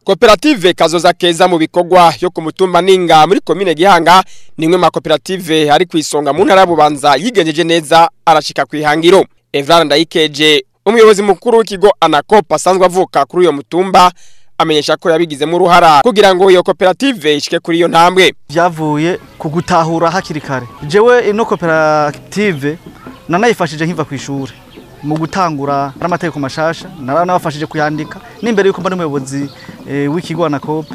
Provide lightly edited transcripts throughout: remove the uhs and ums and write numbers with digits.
Koperative Kazoza Keza mu bikorwa yo ku mutumba Ninga muri komine Gihanga ni imwe mu makoperative ari ku isonga mu ntara ya Bubanza yigenjeje neza arashika ku ihangiro. Evrard Ndayikeje, umuyobozi mukuru w'ikigo Anacoop asanzwe avuka kuri uyo mutumba, amenyesha ko yabigizemo uruhara kugira ngo iyo koperative ishike kuri iyo ntambwe. Byavuye ku gutahura hakiri kare. Jewe ino koperative nanayifashije nkiva ku ishuri mu gutangura n'amategeko mashasha, naranabafashije kuyandika n'imbere yuko mba n'umuyobozi w'ikigo Anacoop.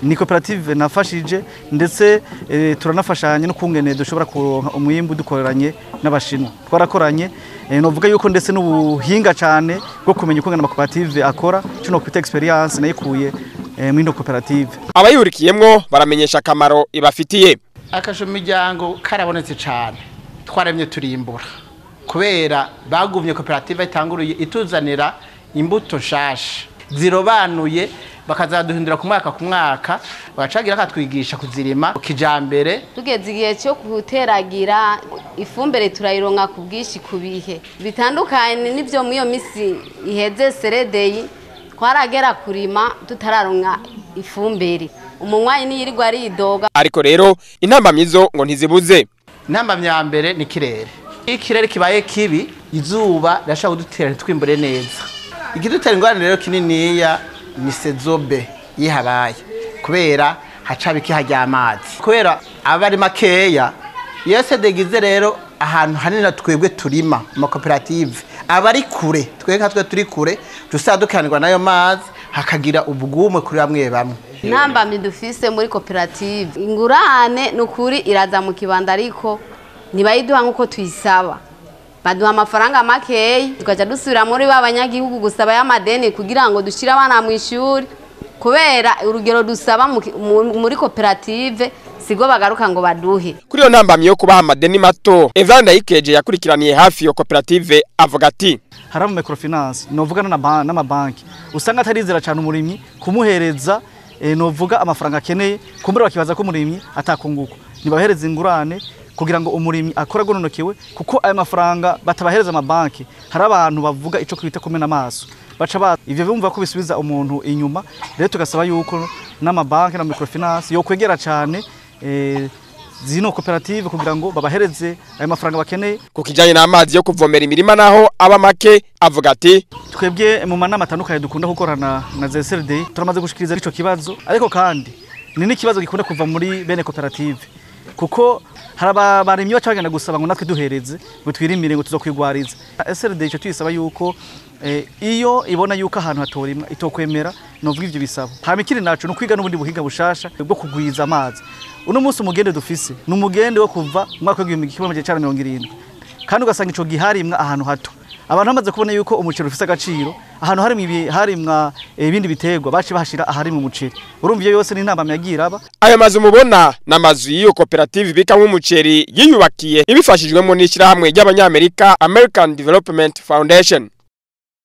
Ni koperative nafashije, ndetse turanafashanya no kungene dushobora kuronka umwimbu dukoreranye n'Abashinwa. Twarakoranye, novuga yuko ndetse n'ubuhinga cyane bwo kumenya uko amakoperative akora, cyo kwita experience, nayikuye muri ino koperative. Abayurikiyemwo baramenyesha akamaro ibafitiye. Akasho miryango karabonetse cyane, twaremye turimbura kubera bagumye koperative itanguruye ituzanira imbuto nshasha zirobanuye, bakazaduhindura ku mwaka ku mwaka, bagacagira katwigisha kuzirima kijambere. Tugeze igihe cyo guteragira, ifumbire turayironka ku bwinshi ku bihe bitandukanye n'ibyo muri iyo misi iheze. Seredeyi twaragera kurima tutararonka ifumbire, umunywanyi niyirirwa aridoga. Ariko rero intambamyizo ngo ntizibuze. Intambamyi ya mbere ni ikirere. Iyo ikirere kibaye kibi, izuba rirashobora kudutera ntitwimbure neza. Ikidutera ingorane rero kininiya ni saison B yihabaye, kubera haca ikiha amazi, kubera aba ari makeya. Iyo sedegize rero ahantu hanini twebwe turima amakoperative aba ari kure, twebwe nka twe turi kure dusadukanirwa n'ayo mazi, hakagira ubwumwe kuri bamwe bamwe. Intambamyi dufise muri koperative, ingurane ni ukuri iraza mu kibanda, ariko ntibayiduha nk'uko tuyisaba. Baduha amafaranga makeyi, tugaca dusubira muri ba banyagihugu gusaba y'amadeni kugira ngo dushyire abana mu ishuri, kubera urugero dusaba muri koperative sigo bagaruka ngo baduhe. Kuri iyo ntambamyi yo kubaha amadeni mato, Evrard Ndayikeje yakurikiraniye hafi iyo koperative avuga ati: Hari ama microfinance, novuga n'amabanki, usanga atarizera cyane umurimyi kumuhereza novuga amafaranga akeneye. Kumbura bakibaza ko umurimyi atakunguka. Nibahereza ingurane kugira ngo umurimyi akore agononokewe, kuko ayo mafaranga batabahereza amabanki, hari abantu bavuga ico kwita kumena amaso, baca ba ivyo bumva ko bisubiza umuntu inyuma. Rero tugasaba yuko n'amabanki na microfinance yo kwegera cyane zino koperative kugira ngo babahereze ayo mafaranga bakeneye. Ku kijanye n'amazi yo kuvomera imirima naho aba make, avuga ati: Twebwe mu manama atandukanye dukunda gukorana na ZSRD turamaze gushikiriza ico kibazo, ariko kandi ni n'ikibazo gikunda kuva muri bene koperative, kuko hari abarimyi baca bagenda gusaba ngo natwe duhereze ngo twirimire ngo tuzokwigwariza. SRD ico tuyisaba yuko iyo ibona yuko ahantu hatorimwa itokwemera novuga ivyo bisabo. Hama ikindi naco ni ukwiga n'ubundi buhinga bushasha bwo kugwiza amazi. Uno munsi umugende dufise ni umugende wo kuva mu mwaka w'1970, kandi ugasanga ico giharimwa ahantu hato. Abantu bamaze kubona yuko umuceri ufise agaciro, ahantu harimwa ibindi biterwa baci bahashira aharimwa umuceri. Urumva iyo yose ni intambamyi yagiye iraba. Ayo mazu mubona n'amazu y'iyo koperative ibikamwo umuceri yiyubakiye ibifashijwemo n'ishyirahamwe ry'Abanyamerika American Development Foundation.